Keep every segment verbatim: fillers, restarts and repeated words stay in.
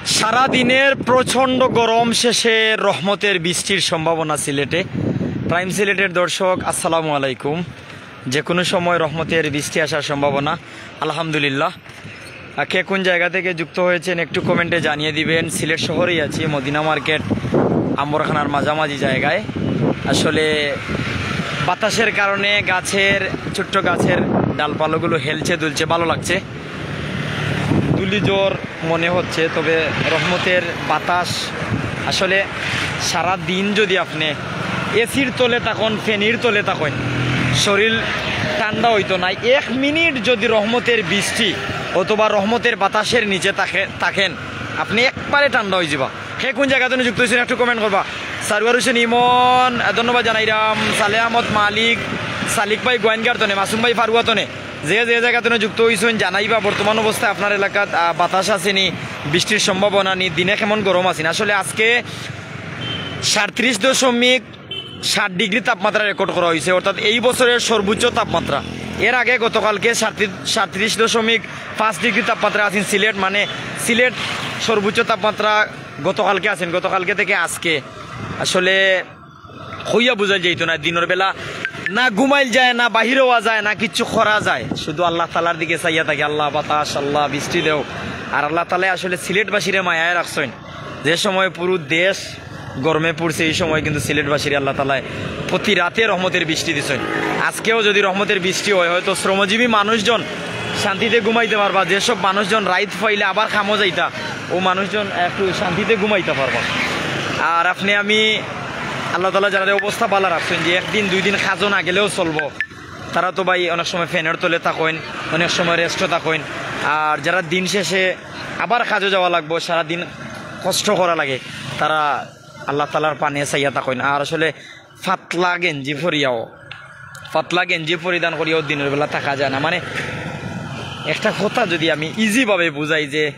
সারা দিনের প্রচণ্ড গরম শেষে রহমতের বৃষ্টির সম্ভাবনা সিলেটে। প্রাইম সিলেটের দর্শক, আসসালামু আলাইকুম। যে কোনো সময় রহমতের বৃষ্টি আসার সম্ভাবনা, আলহামদুলিল্লাহ। আর কে কোন জায়গা থেকে যুক্ত হয়েছেন, একটু কমেন্টে জানিয়ে দিবেন। সিলেট শহরেই আছি, মদিনা মার্কেট, আম্বরখানার মাঝামাঝি জায়গায়। আসলে বাতাসের কারণে গাছের, ছোট্ট গাছের ডালপালাগুলো হেলছে দুলছে, ভালো লাগছে। ধূলিঝড় মনে হচ্ছে, তবে রহমতের বাতাস। আসলে সারা দিন যদি আপনি এসির তলে থাকইন, ফ্যানের তলে থাকইন, শরীর ঠান্ডা হইতো না। এক মিনিট যদি রহমতের বৃষ্টি অথবা রহমতের বাতাসের নিচে থাকে, থাকেন, আপনি একবারে ঠান্ডা হয়ে যাবা। কে কোন জায়গা থেকে যুক্ত হয়েছেন, একটু কমেন্ট করবা। সারোয়ার হোসেন ইমন, আহ, ধন্যবাদ জানাইরাম। সালে আহমদ মালিক, সালিক ভাই গোয়াইনঘাট তনে, মাসুম ভাই ফারুয়া তনে, যে যে জায়গা থেকে যুক্ত হইছেন, জানাইবা বর্তমান অবস্থায় আপনার এলাকাত, আহ, বাতাস আছেনি, বৃষ্টির সম্ভাবনা নি, দিনে কেমন গরম আছেন। আসলে আজকে সাঁত্রিশ দশমিক সাত ডিগ্রি তাপমাত্রা রেকর্ড করা হয়েছে, অর্থাৎ এই বছরের সর্বোচ্চ তাপমাত্রা। এর আগে গতকালকে সাঁত্রিশ দশমিক পাঁচ ডিগ্রি তাপমাত্রা আছেন সিলেট, মানে সিলেট সর্বোচ্চ তাপমাত্রা গতকালকে আছেন, গতকালকে থেকে আজকে। আসলে কইয়া বুঝাই যাইতো না, দিনের বেলা না ঘুমাইল যায়, না বাহির হওয়া যায়, না কিচ্ছু করা যায়, শুধু আল্লাহ তালার দিকে চাইয়া থাকে, "আল্লাহ বাতাস, আল্লাহ বৃষ্টি দেও।" আর আল্লাহ তালায় আসলে সিলেটবাসীরে মায়ায় রাখছেন। যে সময় পুরো দেশ গরমে পড়ছে, এই সময় কিন্তু সিলেটবাসীরে আল্লাহ তালায় প্রতি রাতে রহমতের বৃষ্টি দিছেন। আজকেও যদি রহমতের বৃষ্টি হয়, হয়তো শ্রমজীবী মানুষজন শান্তিতে ঘুমাইতে পারবা। যেসব মানুষজন রাইত পাইলে আবার কামো যাইতা, ও মানুষজন একটু শান্তিতে ঘুমাইতে পারবা। আর আপনি আমি আল্লাহ তালা যারা অবস্থা ভালো রাখছেন, যে একদিন দুই দিন কাজো না গেলেও চলবো, তারা তো ভাই অনেক সময় ফ্যানের তলে থাকইন, অনেক সময় রেস্টও থাকইন। আর যারা দিন শেষে আবার কাজে যাওয়া লাগবো, সারাদিন কষ্ট করা লাগে, তারা আল্লাহ তালার পানে চাইয়া থাকইন। আর আসলে পাতলা গেঞ্জি পরিয়াও, পাতলা গেঞ্জি পরিধান করিয়াও দিনের বেলা থাকা যায় না। মানে, একটা কথা যদি আমি ইজিভাবে বুঝাই, যে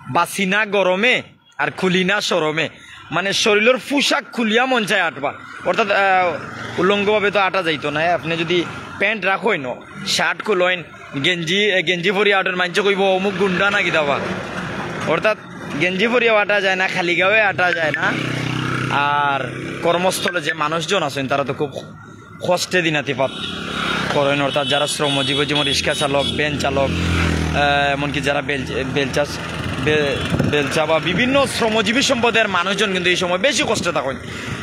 বাসি না গরমে আর খুলি না শরমে, মানে শরীরের পোশাক খুলিয়া মন চায় আটবা, অর্থাৎ আহ, উলঙ্গভাবে তো আটা যাইতো না। আপনি যদি প্যান্ট রাখইন, শার্ট খুলইন, গেঞ্জি এ, গেঞ্জি পরি আটইন, মানষে কইবো, "অমুক গুন্ডা না কিতা বা।" অর্থাৎ গেঞ্জি পরিয়াও আটা যায় না, খালি গায়ে আটা যায় না। আর কর্মস্থলে যে মানুষজন আছেন, তারা তো খুব কষ্টে দিনাতিপাত করেন, অর্থাৎ যারা শ্রমজীবী, যেমন রিক্সা চালক, ভ্যান চালক, আহ, এমনকি যারা বেল-, বেলচা, বে-, বেলচা বা বিভিন্ন শ্রমজীবী সম্প্রদায়ের মানুষজন কিন্তু এই সময় বেশি কষ্টে থাকেন।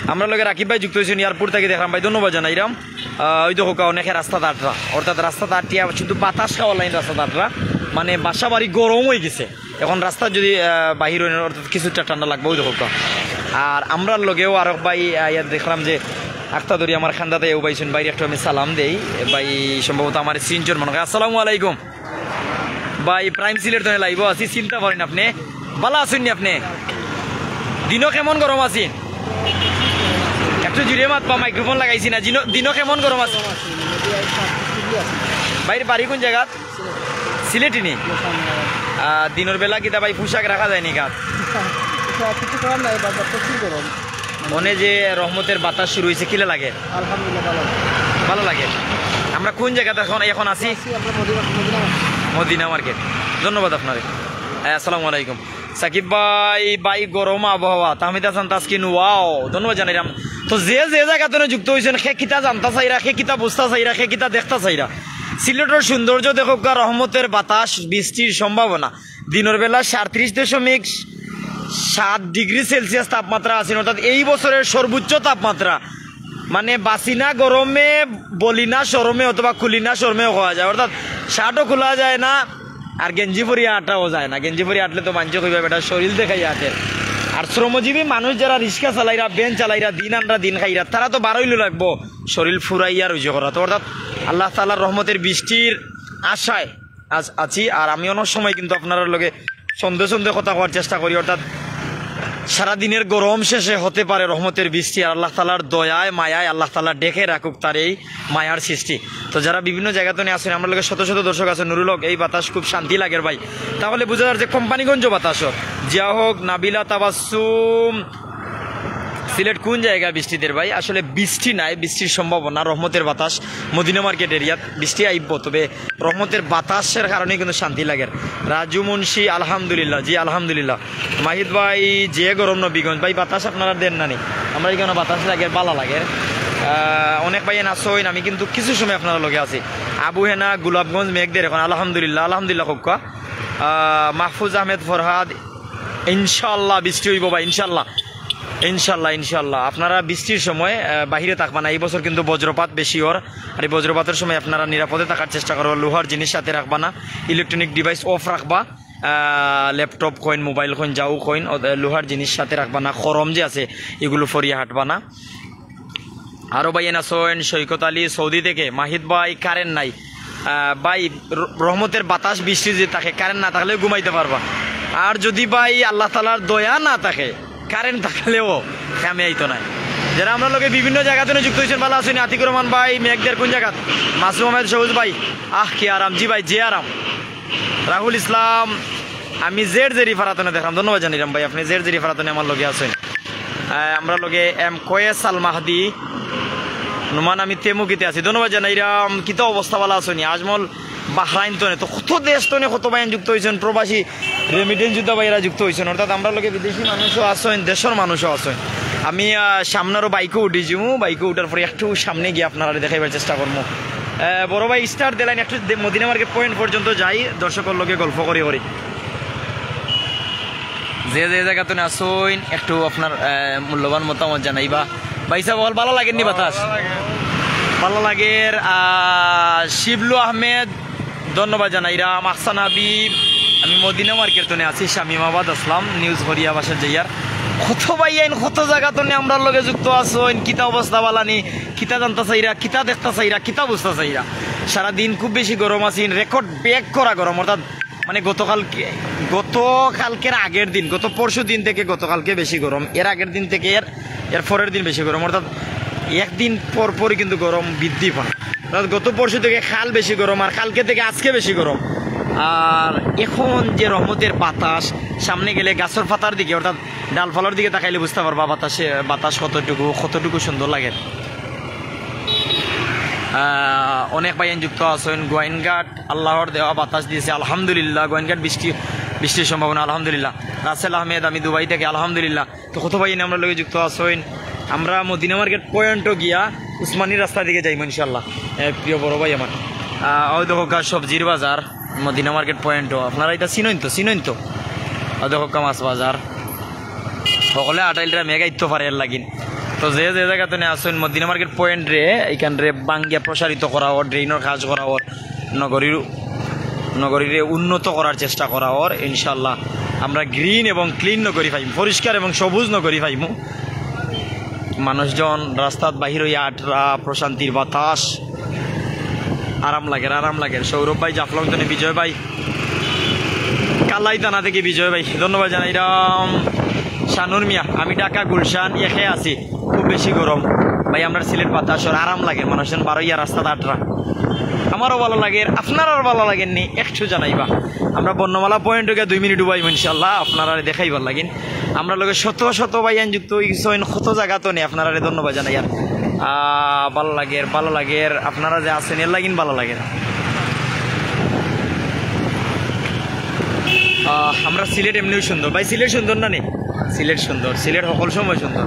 আমরা লগে রাকিব ভাই যুক্ত হয়েছেন এয়ারপোর্ট থেকে, দেখলাম ভাই, ধন্যবাদ জানাইলাম। আহ, ওই দেখো, অনেকে রাস্তা আটরা, অর্থাৎ রাস্তা আটিয়া শুধু বাতাস খাওয়া লাইন রাস্তা আটরা, মানে বাসা বাড়ি গরম হয়ে গেছে। এখন রাস্তা যদি, আহ, বাহির হইন, অর্থাৎ কিছুটা ঠান্ডা লাগবে, ওই দেখো। আর আমরার লগেও আরক ভাই, আহ, ইয়া দেখলাম যে আখতা ধরি আমার খান্দাতে এও ভাই শুন, ভাইরে একটু আমি সালাম দেই। ভাই সম্ভবত আমার সিনজন মনে হয়। আসসালামু আলাইকুম। ভাই, প্রাইম সিলেট তো লাইভ আছি, চিনতা পারেন আপনি? ভালা আছেন নি আপনি? দিনও কেমন গরম আছেন? একটু জুড়ে মাত বা মাইক্রোফোন লাগাইছি না। দিনও, দিনও কেমন গরম আছে? ভাইর বাড়ি কোন জায়গা? সিলেটি নি? আহ, দিনের বেলা কিতা ভাই পোশাক রাখা যায়নি গাত? কিছু করার নাই, বাজার প্রচুর গরম। মনে যে রহমতের বাতাস শুরু হয়েছে, কিলা লাগে? আলহামদুলিল্লাহ, ভালো লাগে। ভালো লাগে। আমরা কোন জায়গাতে এখন, এখন আছি? আছি আমরা মদিনা, মদিনা মার্কেট। মদিনা মার্কেট। ধন্যবাদ আপনারে। আহ, আসসালামু আলাইকুম। সাকিব ভাই, ভাই গরম আবহাওয়া। তাহমিদ হাসান তাসকিন, ওয়াও, ধন্যবাদ জানাইলাম। তো যে যে জায়গা থেকে যুক্ত হয়েছেন, সে কিতা জানতা চাইরা, সে কিতা বুঝতা চাইরা, সে কিতা দেখতা চাইরা। সিলেটের সৌন্দর্য দেখুক্কা, রহমতের বাতাস, বৃষ্টির সম্ভাবনা। দিনের বেলা সাঁত্রিশ দশমিক সাত ডিগ্রি সেলসিয়াস তাপমাত্রা আছে, অর্থাৎ এই বছরের সর্বোচ্চ তাপমাত্রা। মানে বাসি না গরমে, বলি না শরমে অথবা খুলি না শরমেও কওয়া যায়, অর্থাৎ শার্টও খোলা যায় না, আর গেঞ্জি পরিয়া আটাও যায় না। গেঞ্জি পরিয়া আটলে তো মানষে কইবা, "বেটা শরীর দেখাই আটের।" আর শ্রমজীবী মানুষ যারা রিক্সা চালাইরা, ভ্যান চালাইরা, দিন আনরা দিন খাইরা, তারা তো বারইলো লাগবো শরীর ফুরাইয়া রইজে করা। তো অর্থাৎ আল্লাহ তাআলার রহমতের বৃষ্টির আশায় আজ আছি। আর আমি অনেক সময় কিন্তু আপনারার লগে সন্ধে সন্ধে কথা কওয়ার চেষ্টা করি, অর্থাৎ সারা দিনের গরম শেষে হতে পারে রহমতের বৃষ্টি। আর আল্লাহ তাআলার দয়ায়, মায়ায় আল্লাহ তাআলা ঢেকে রাখুক তার এই মায়ার সৃষ্টি। তো যারা বিভিন্ন জায়গা থেকে আছেন, আমরার লগে শত শত দর্শক আছেন। নুরুল হক, এই বাতাস খুব শান্তি লাগের ভাই। তাহলে বুঝা যার যে কোম্পানিগঞ্জ বাতাস। জিয়া হক, নাবিলা তাবাসসুম, সিলেট কোন জায়গা বৃষ্টিদের ভাই? আসলে বৃষ্টি নাই, বৃষ্টির সম্ভাবনা, রহমতের বাতাস। মদিনা মার্কেট এরিয়াত বৃষ্টি আইব, তবে রহমতের বাতাসের কারণে কিন্তু শান্তি লাগে। রাজু মুন্সি, আলহামদুলিল্লাহ। জি, আলহামদুলিল্লাহ। মাহিদ ভাই, যে গরম নবীগঞ্জ ভাই, বাতাস আপনারা দেন না নি? আমরা এখানে বাতাস লাগে, বালা লাগে। আহ, অনেক ভাই আছইন, আমি কিন্তু কিছু সময় আপনারা লগে আছি। আবু হেনা, গোলাপগঞ্জ মেঘ দের এখন, আলহামদুলিল্লাহ, আলহামদুলিল্লাহ। কক্কা, আহ, মাহফুজ আহমেদ ফরহাদ, ইনশাল্লাহ বৃষ্টি হইব ভাই, ইনশাল্লাহ। ইনশাল্লাহ, ইনশাল্লাহ। আপনারা বৃষ্টির সময়, আহ, বাইরে থাকবা না। এই বছর কিন্তু বজ্রপাত বেশি ওর, আর এই বজ্রপাতের সময় আপনারা নিরাপদে থাকার চেষ্টা করবা। লোহার জিনিস সাথে রাখবা না, ইলেকট্রনিক ডিভাইস অফ রাখবা। আহ, ল্যাপটপ কইন, মোবাইল কইন, যাও কইন, ও, লোহার জিনিস সাথে রাখবা না। খরম যে আছে, এগুলো ফরিয়া হাঁটবা না। আরো ভাই আছইন, সৈকত আলী সৌদি থেকে, মাহিদ ভাই কারেন্ট নাই। আহ, ভাই, র-, রহমতের বাতাস বৃষ্টি যদি থাকে, কারেন্ট না থাকলেও ঘুমাইতে পারবা। আর যদি ভাই আল্লাহ তাআলার দয়া না থাকে, কারেন্ট থাকলেও কামে আইতো না। যারা আমরা লগে বিভিন্ন জায়গা থেকে যুক্ত হয়েছেন, ভালো আছেন? আতিকুর রহমান ভাই, মেঘদের কোন জায়গা? মাসুম আহমেদ সবুজ ভাই, আহ কি আরাম। জি ভাই, যে আরাম। রাহুল ইসলাম, আমি জেড জেরি ফারাতনে দেখলাম, ধন্যবাদ জানাইলাম ভাই, আপনি জেড জেরি ফারাতনে আমার লগে আছেন। আহ, আমরা লগে এম কয়েস আল মাহদি, নুমান, আমি তেমুকিতে আছি, ধন্যবাদ জানাইলাম। কিতা অবস্থা, ভালো আছেন? আজমল বাহরাইন তনে, তো কত দেশ তনে কত ভাই যুক্ত হয়েছেন, প্রবাসী রেমিটেন্স যোদ্ধা ভাইরা যুক্ত হয়েছেন, অর্থাৎ আমরা লগে বিদেশি মানুষও আছেন, দেশের মানুষও আছেন। আমি, আহ, সামনে আরো বাইকও উঠি যাবো, বাইকও উঠার পরে একটু সামনে গিয়ে আপনারা দেখাইবার চেষ্টা করবো। আহ, বড় ভাই স্টার্ট দিলাইন, একটু দে-, মদিনা মার্কেট পয়েন্ট পর্যন্ত যাই, দর্শকর লগে গল্প করি করি। যে যে জায়গাতে আছইন, একটু আপনার, আহ, মূল্যবান মতামত জানাইবা। ভাই সাহেব, অকল ভালো লাগের নি বাতাস? ভালো লাগের। আহ, শিবলু আহমেদ, ধন্যবাদ জানাইরাম। আহসান হাবিব, আমি মদিনা মার্কেট তনে আছি, শামিমাবাদ আসলাম, নিউজ হরিয়া বাসা যাইয়ার। কত ভাই আইন, কত জায়গা তনে আমরা লগে যুক্ত আছইন, কিতা অবস্থা বালানি, কিতা জানতা চাইরা, কিতা দেখতা চাইরা, কিতা বুঝতা চাইরা। সারাদিন খুব বেশি গরম আছি, রেকর্ড ব্রেক করা গরম, অর্থাৎ মানে গতকালকে, গতকালকের আগের দিন, গত পরশু দিন থেকে গতকালকে বেশি গরম, এর আগের দিন থেকে এর, এর পরের দিন বেশি গরম, অর্থাৎ একদিন পর পরই কিন্তু গরম বৃদ্ধি পায়। অর্থাৎ গত পরশু থেকে কাল বেশি গরম, আর কালকে থেকে আজকে বেশি গরম। আর এখন যে রহমতের বাতাস, সামনে গেলে গাছের পাতার দিকে, অর্থাৎ ডালপালার দিকে তাকাইলে বুঝতে পারবা বাতাসে, বাতাস কতটুকু, কতটুকু সুন্দর লাগে। আহ, অনেক ভাইয়ান যুক্ত আছেন। গোয়াইনঘাট আল্লাহর দেওয়া বাতাস দিয়েছে, আলহামদুলিল্লাহ। গোয়াইনঘাট বৃষ্টি, বৃষ্টির সম্ভাবনা, আলহামদুলিল্লাহ। রাসেল আহমেদ, আমি দুবাই থেকে, আলহামদুলিল্লাহ। তো কত ভাইয়ান আমরা লগে যুক্ত আছেন। আমরা মদিনা মার্কেট পয়েন্টও গিয়া উসমানী রাস্তা দিকে যাইমু ইনশাল্লাহ। এ, প্রিয় বড় ভাই আমার, আহ, ওই দেখো গা সবজির বাজার, মদিনা মার্কেট পয়েন্টও। আপনারা এটা চিনইন তো, চিনইন তো? ওই দেখো গা মাছ বাজার। সকলে আটাইলরা মেঘ আইতো পারে এর লাগিন। তো যে যে জায়গাতে নে আসুন, মদিনা মার্কেট পয়েন্ট রে, এখান রে বাঙ্গিয়া প্রসারিত করা ওর, ড্রেইনর কাজ করা ওর, নগরীর, নগরীরে উন্নত করার চেষ্টা করা ওর। ইনশাল্লাহ আমরা গ্রিন এবং ক্লিন নগরী পাইমু, পরিষ্কার এবং সবুজ নগরী পাইমু। মানুষজন রাস্তাত বাহির হইয়া আটরা, প্রশান্তির বাতাস, আরাম লাগের, আরাম লাগের। সৌরভ ভাই জাফলং তনে, বিজয় ভাই কালাই থানা থেকে, বিজয় ভাই ধন্যবাদ জানাইরাম। শানুর মিয়া, আমি ঢাকা গুলশান একে আছি, খুব বেশি গরম ভাই। আমরা সিলেট বাতাসর আরাম লাগে, মানুষজন বারইয়া রাস্তাত আটরা। আমারও ভালো লাগে, আপনারার ভালো লাগেননি একটু জানাইবা। আমরা বর্ণমালা পয়েন্ট গিয়া দুই মিনিট উবাইমু ইনশাল্লাহ, আপনারারে দেখাইবার লাগিন। আমরা লগে শত শত ভাইয়ান যুক্ত হইছইন, কত জায়গা তনে, আপনারারে ধন্যবাদ জানাই। আর, আহ, ভালো লাগের, ভালো লাগের, আপনারা যে আছেন এর লাগিন ভালো লাগের। আহ, আমরা সিলেট এমনিও সুন্দর ভাই, সিলেট সুন্দর না নি? সিলেট সুন্দর, সিলেট সকল সময় সুন্দর।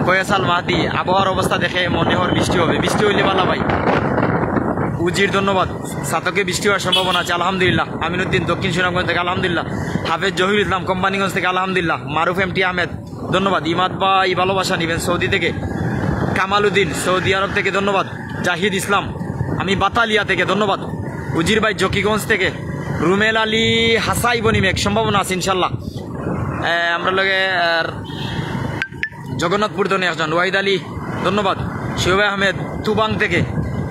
কয়েস আল মাহদি, আবহাওয়ার অবস্থা দেখে মনে হয় বৃষ্টি হবে, বৃষ্টি হইলে ভালো ভাই। উজির ধন্যবাদ। সাতকে বৃষ্টি হওয়ার সম্ভাবনা আছে, আলহামদুলিল্লাহ। আমিনুদ্দিন, দক্ষিণ সুনামগঞ্জ থেকে, আলহামদুলিল্লাহ। হাফেজ জহির ইসলাম, কোম্পানিগঞ্জ থেকে, আলহামদুলিল্লাহ। মারুফ এম টি আহমেদ, ধন্যবাদ। ইমাদ ভাই, ভালোবাসা নিবেন সৌদি থেকে। কামালউদ্দিন, সৌদি আরব থেকে, ধন্যবাদ। জাহিদ ইসলাম, আমি বাতালিয়া থেকে, ধন্যবাদ। উজির ভাই, জকিগঞ্জ থেকে। রুমেল আলী হাসাই বনিমেক, সম্ভাবনা আছে ইনশাল্লাহ। এ, আমরা লগে, আর জগন্নাথপুর তনে একজন, ওয়াহিদ আলী, ধন্যবাদ। শুয়েব আহমেদ, তুবাং থেকে।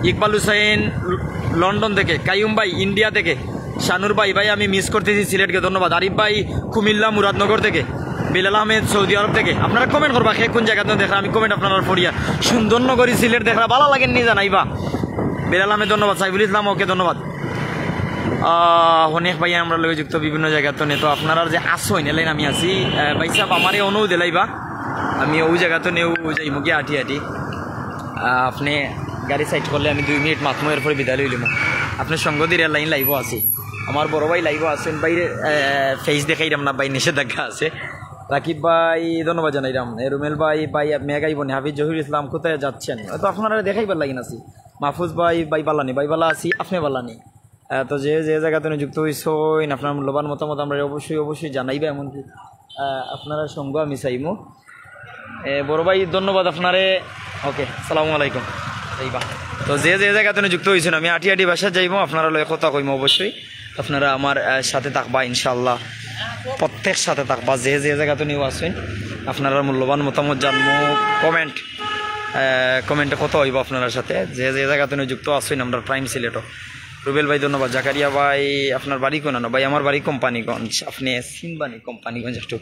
ইকবাল হুসাইন, ল-, লন্ডন থেকে। কাইয়ুম ভাই, ইন্ডিয়া থেকে। শানুর ভাই, ভাই, আমি মিস করতেছি সিলেটকে, ধন্যবাদ। আরিফ ভাই, কুমিল্লা, মুরাদনগর থেকে। বিলাল আহমেদ, সৌদি আরব থেকে। আপনারা কমেন্ট করবা, কে কোন জায়গা থেকে দেখরা, আমি কমেন্ট আপনারা পড়িয়া। সুন্দর নগরী সিলেট দেখরা, ভালো লাগেননি জানাইবা। বিলাল আহমেদ, ধন্যবাদ। সাইফুল ইসলাম, ওকে, ধন্যবাদ। আহ, অনেক ভাই আমরা লগে যুক্ত বিভিন্ন জায়গা তনে, তো আপনারা যে আসইন, এলাইন আমি আছি। আহ, ভাই সাহেব, আমারে অনু দিলাইবা। আমি অউ জাগাত নেও যাইমু কি আটি আটি। আহ, আপনে গাড়ি সাইড করলে আমি দুই মিনিট মাতমু, এরপরে বিদায় লইলিমু। আপনে সঙ্গ দিরা লাইন লাইভও আছি, আমার বড় ভাই লাইভও আছেন। ভাইরে, আহ, ফেস দেখাইরাম না ভাই, নিষেধাজ্ঞা আছে। রাকিব ভাই ধন্যবাদ জানাইরাম। এ, রুমেল ভাই, ভাই মেঘ আইবনি, হাফিজ জহির ইসলাম কোথায় যাচ্ছেন? তো আপনারা দেখাইবার লাগিন আছি। মাহফুজ ভাই, ভাই বালানি, ভাই বালা আছি, আপনে বালানি। আহ, তো যে, যে জাগাত যুক্ত হইছইন, আপনার মূল্যবান মতামত আমরা অবশ্যই, অবশ্যই জানাইবা, এমনকি, আহ, আপনারা সঙ্গ আমি চাইমু। এ, বড় ভাই, ধন্যবাদ আপনারে। ওকে, আসসালামু আলাইকুম। যাইবা। তো যে, যে জাগাত যুক্ত হইছইন, আমি আটি আটি বাসাত যাইমু, আপনারা লগে কথা কইমু অবশ্যই। আপনারা আমার, আহ, সাথে থাকবা ইনশাআল্লাহ, প্রত্যেক সাথে থাকবা। যে, যে জাগাত নিউ আসইন, আপনারা মূল্যবান মতামত জানমু, কমেন্ট, আহ, কমেন্টে কথা হইব আপনার সাথে। যে, যে জাগাত যুক্ত আসইন, আমরা প্রাইম সিলেটো। রুবেল ভাই, ধন্যবাদ। জাকারিয়া ভাই, আপনার বাড়ি কোন? না ভাই, আমার বাড়ি কোম্পানিগঞ্জ। আপনে চিনবানি কোম্পানিগঞ্জ একটু?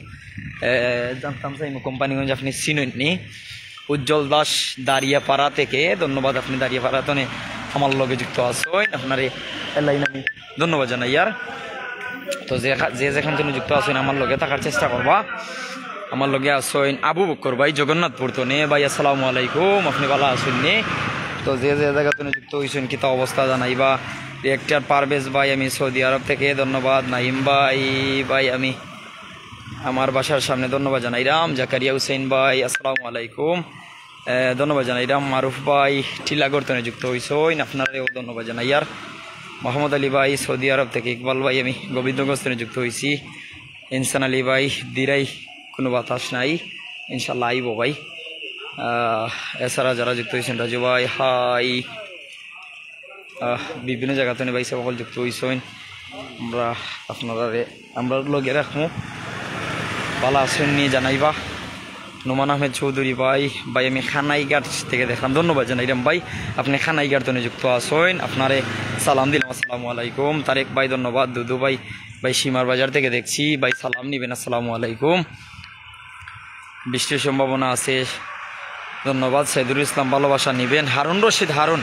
এ, জানতাম চাইমু কোম্পানিগঞ্জ আপনে চিনইন নি? উজ্জ্বল দাস দাঁড়িয়াপাড়া থেকে, ধন্যবাদ। আপনে দাঁড়িয়াপাড়া তনে আমার লগে যুক্ত আছইন, আপনারে এলাইন আমি ধন্যবাদ জানাইয়ার। তো যে, যে যেখান তনে যুক্ত আছইন, আমার লগে থাকার চেষ্টা করবা। আমার লগে আছইন আবু বক্কর ভাই, জগন্নাথপুর তনে। ভাই, আসসালামু আলাইকুম, আপনে বালা আছইন নি? তো যে, যে জাগাত তনে যুক্ত হইছইন, কিতা অবস্থা জানাইবা। রিয়েক্টর পারভেজ ভাই, আমি সৌদি আরব থেকে, ধন্যবাদ। নাইম ভাই, ভাই, আমি আমার বাসার সামনে, ধন্যবাদ জানাইরাম। জাকারিয়া হুসেন ভাই, আসসালামু আলাইকুম। এ, ধন্যবাদ জানাইরাম। মারুফ ভাই, টিলাগড় তনে যুক্ত হইছইন, আপনারেও ধন্যবাদ জানাইয়ার। মোহাম্মদ আলী ভাই, সৌদি আরব থেকে। ইকবাল ভাই, আমি গোবিন্দগঞ্জ তনে যুক্ত হইছি। ইনসান আলী ভাই, দিরাই কোনো বাতাস নাই, ইনশাল্লাহ আইব ভাই। আহ, এছাড়া যারা যুক্ত হইছইন, রাজু ভাই, হাই। আহ, বিভিন্ন জাগা তনে ভাই সাব অকল যুক্ত হইছইন। আমরা আপনারারে, আমরা লগে রাখমু। বালা আছইন নি জানাইবা। নোমান আহমেদ চৌধুরী ভাই, ভাই আমি খানাইঘাট থেকে দেখলাম, ধন্যবাদ জানাইরাম ভাই। আপনে খানাইঘাট তনে যুক্ত আছইন, আপনারে সালাম দিলাম, আসসালামু আলাইকুম। তারেক ভাই ধন্যবাদ, দুদু ভাই, ভাই সীমার বাজার থেকে দেখছি, ভাই সালাম নিবেন, আসসালামু আলাইকুম। বৃষ্টির সম্ভাবনা আছে। ধন্যবাদ। সাইদুল ইসলাম ভালোবাসা নিবেন। হারুন রশিদ হারুন,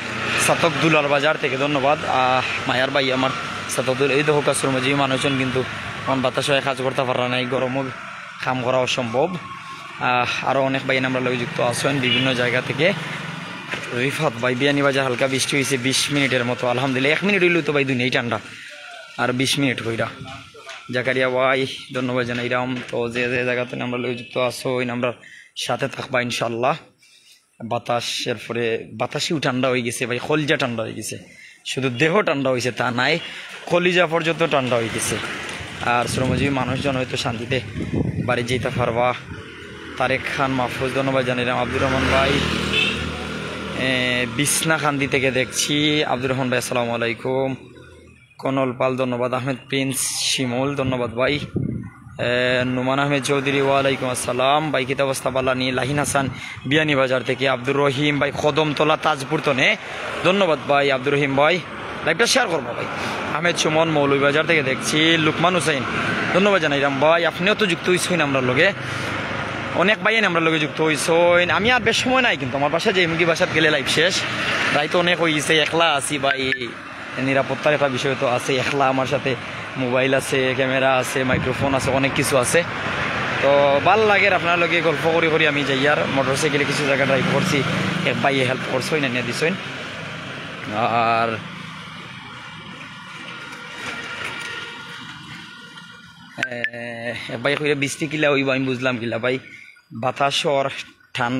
সাতক দুলার বাজার থেকে ধন্যবাদ। আহ, মায়ার ভাই আমার সাতক দুল, এই দেখো কাসুর মাঝে মানুষজন কিন্তু এখন বাতাস হয়ে কাজ করতে পারা নাই, গরমও কাম করা অসম্ভব। আহ, আরও অনেক ভাই আমরা লগে যুক্ত আছেন বিভিন্ন জায়গা থেকে। রিফাত ভাই, বিয়ানীবাজার হালকা বৃষ্টি হয়েছে বিশ মিনিটের মতো, আলহামদুলিল্লাহ। এক মিনিট হইলেও তো ভাই দুনিয়াই ঠান্ডা, আর বিশ মিনিট কইরা। জাকারিয়া ভাই, ধন্যবাদ জানাইরাম। তো যে যে জায়গাতে আমরা লগে যুক্ত আছো, ওই আমরা সাথে থাকবা ইনশাল্লাহ। বাতাস, এরপরে বাতাসেও ঠান্ডা হয়ে গেছে ভাই, কলিজা ঠান্ডা হয়ে গেছে। শুধু দেহ ঠান্ডা হয়েছে তা নাই, কলিজা পর্যন্ত ঠান্ডা হয়ে গেছে। আর শ্রমজীবী মানুষজন হয়তো শান্তিতে বাড়ি যেতে পারবা। তারেক খান মাহফুজ, ধন্যবাদ জানাইলাম। আব্দুর রহমান ভাই, এ, বিছনাকান্দি থেকে দেখছি। আব্দুর রহমান ভাই, আসসালামু আলাইকুম। কনল পাল, ধন্যবাদ। আহমেদ প্রিন্স শিমুল, ধন্যবাদ ভাই। এ, নুমান আহমেদ চৌধুরী, ওয়ালাইকুম আসসালাম। ভাই, কিতা অবস্থা, বালা নি? লাহিন হাসান, বিয়ানীবাজার থেকে। আব্দুর রহিম ভাই, কদমতলা, তাজপুর তনে, ধন্যবাদ ভাই। আব্দুর রহিম ভাই, লাইভটা শেয়ার করবা ভাই। আহমেদ সুমন, মৌলভীবাজার থেকে দেখছি। লুকমান হুসেন, ধন্যবাদ জানাইলাম ভাই, আপনেও তো যুক্ত হইছইন আমরার লগে। অনেক ভাই আমরার লগে যুক্ত হইছইন। আমি আর বেশ সময় নাই, কিন্তু আমার বাসায় যাইমুগি, বাসাত গেলে লাইভ শেষ। রাইত অনেক হয়ে গেছে, একলা আছি ভাই। নিরাপত্তার একটা বিষয় তো আছে, একলা আমার সাথে মোবাইল আছে, ক্যামেরা আছে, মাইক্রোফোন আছে, অনেক কিছু আছে। তো ভালা লাগের আপনার লগে গল্প করি করি আমি যাইয়ার। মোটরসাইকেলে কিছু জাগা ড্রাইভ করছি, এক ভাইয়ে হেল্প করছইন, এনে দিছইন। আর, এ, এক ভাই কইরা বৃষ্টি কিলা হইব, আমি বুঝলাম কিলা ভাই। বাতাসর ঠান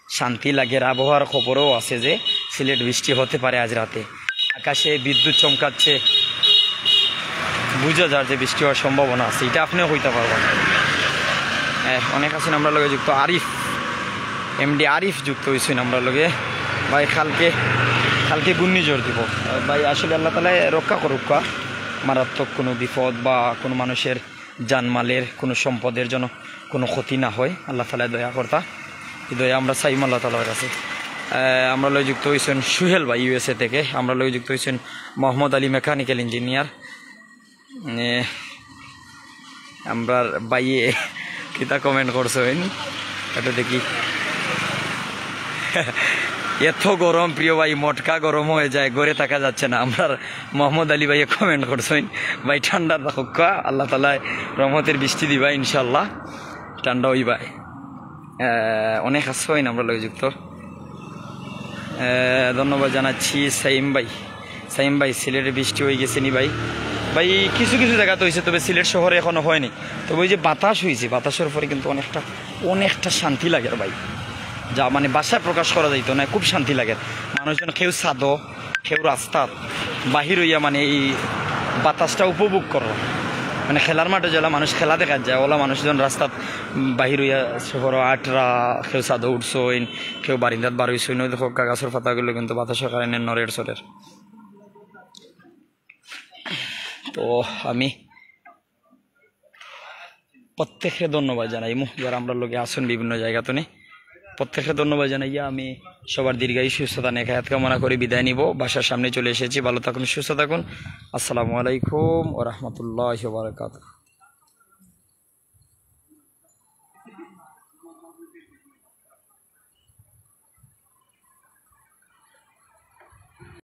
শান্তি লাগের। আবহাওয়ার খবরও আছে যে সিলেট বৃষ্টি হতে পারে আজ রাতে। আকাশে বিদ্যুৎ চমকাচ্ছে, বুঝা যার যে বৃষ্টি হওয়ার সম্ভাবনা আছে, এটা আপনেও কইতা পারবা না। এ, অনেক আছইন আমরার লগে যুক্ত। আরিফ, এমডি আরিফ যুক্ত হইছইন আমরার লগে। ভাই, কালকে, কালকে ঘূর্ণিঝড় দিব। ভাই, আসলে আল্লাহ তাআলায় রক্ষা করুক্কা, মারাত্মক কোনো বিপদ বা কোনো মানুষের জানমালের, কোনো সম্পদের জন্য কোনো ক্ষতি না হয়। আল্লাহ তাআলায় দয়া করতা, এই দয়া আমরা চাইমু আল্লাহ তাআলার কাছে। আহ, আমরার লগে যুক্ত হইছইন সুহেল ভাই ইউএসএ থেকে, আমরার লগে যুক্ত হইছইন মোহাম্মদ আলী মেকানিক্যাল ইঞ্জিনিয়ার। এ, আমরার ভাইয়ে কিতা কমেন্ট করছইন, এটা দেখি। এত গরম প্রিয় ভাই, মটকা গরম হয়ে যায়, ঘরে থাকা যাচ্ছে না। আমরার মোহাম্মদ আলী ভাইয়ে কমেন্ট করছইন, ভাই ঠান্ডা থাকুক্কা, আল্লাহ তাআলায় রহমতের বৃষ্টি দিবা ইনশাআল্লাহ, ঠান্ডা হইবায়। আহ, অনেক আছো অইন আমরার লগে যুক্ত। আহ, ধন্যবাদ জানাচ্ছি সাইম ভাই। সাইম ভাই, সিলেটে বৃষ্টি অই গেছে নি ভাই? ভাই, কিছু কিছু জাগাত অইছে, তবে সিলেট শহরে এখনো হয়নি। তবে ওই যে বাতাস অইছে, বাতাসর পরে কিন্তু অনেকটা, অনেকটা শান্তি লাগের ভাই, যা মানে ভাষায় প্রকাশ করা যাইতো না, খুব শান্তি লাগের। মানুষজন কেউ ছাদো, কেউ রাস্তাত বাহির অইয়া মানে এই বাতাসটা উপভোগ কররা। মানে খেলার মাঠো যেলা মানুষ খেলা দেখাত যায়, অলা মানুষজন রাস্তাত বাহির অইয়া শহরো আটরা, কেউ ছাদো উঠছইন, কেউ বারিন্দাত বার অইছইন। ওই দেখো গাছর পাতাগুলো কিন্তু বাতাসর কারণে নড়ের চড়ের। তো আমি প্রত্যেকরে ধন্যবাদ জানাইমু যারা আমরার লগে আছইন বিভিন্ন জাগাত নি। প্রত্যেকরে ধন্যবাদ জানাইয়া আমি সবার দীর্ঘায়ু সুস্থতা নেক হায়াত কামনা করি বিদায় নিব। বাসার সামনে চলে এসেছি, ভালো থাকুন, সুস্থ থাকুন। আসসালামু আলাইকুম ওয়া রাহমাতুল্লাহি ওয়া বারাকাতুহু।